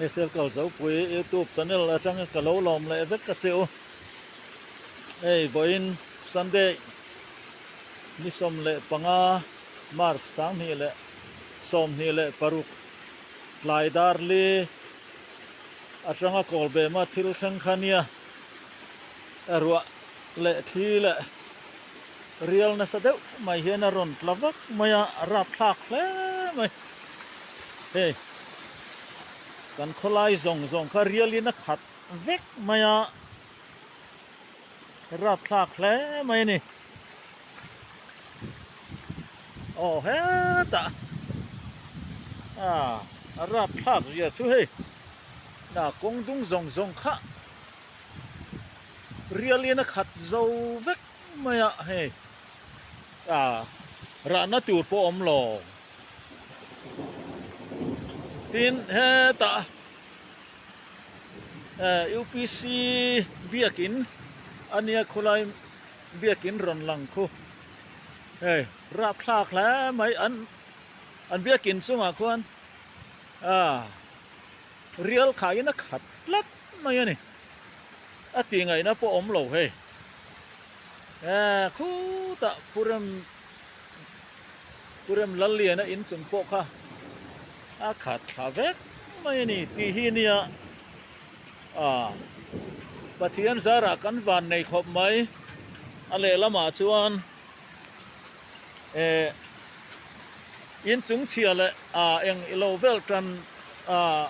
SL Kalzopui YouTube channel atanga ka lo lawm leh vek ka che u. Hei vawiin Sunday ni 15 March 2026 tlai dar li atanga Kawlbema thil thleng kha nia ruah leh thli leh rial nasa deuh mai hian a rawn tla vak mai a, a rapthlak hle mai. Hei kan khawlai zawng zawng kha rialin a khat vek mai a, rapthlak hle mai a ni. Aw hetah ah a rapthlak zia chu hei na kawng dung zawng zawng kha rialin a khat zo vek mai a hei ah rahna tur pawh a awm lo. Tin hetah eh UPC biakin a nia khawlai biakin rawn lang khu hei rapthlak hle mai an an biakin chungah khuan ah rial khaiin a khat tlat mai a ni a tih ngaihna pawh a awm lo hei eh khutah phurem Pu Rem Lalliana inchung pawh kha a khat thla vek mai a ni tih hi nia ah Pathian zarah kan van nei khawp mai a lehlamah chuan eh inchung chhia leh ah eng ilo vel tan ah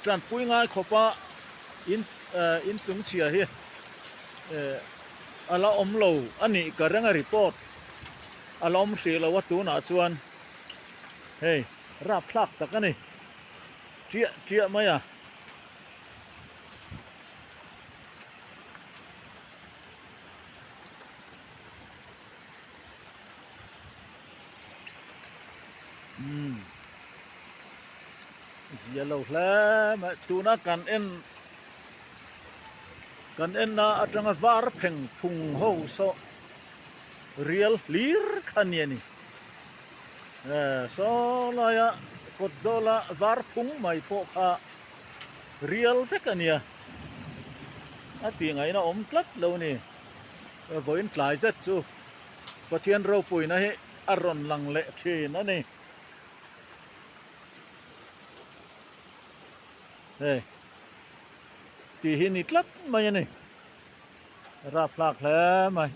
tanpui ngai khawpa in eh inchung chhia hi eh a la awm lo a nih ka reng a report. A la awm hrih lo a tunah chuan hei rapthlak tak a ni chiah chiah mai a. Umm zia lo hle mai tuna kan en kan enna atanga var pheng phung ho saw Rial hlir kha a ni a ni. Eh saw laia kawt zawla var phung mai pawh kha rial vek a nia. A tih ngaihna awm tlat lo a ni. Vawiin tlai zet chu Pathian ropuina hi a rawn lang leh thin a ni. Hei tih hi ni tlat mai a ni. Rapthlak hle mai.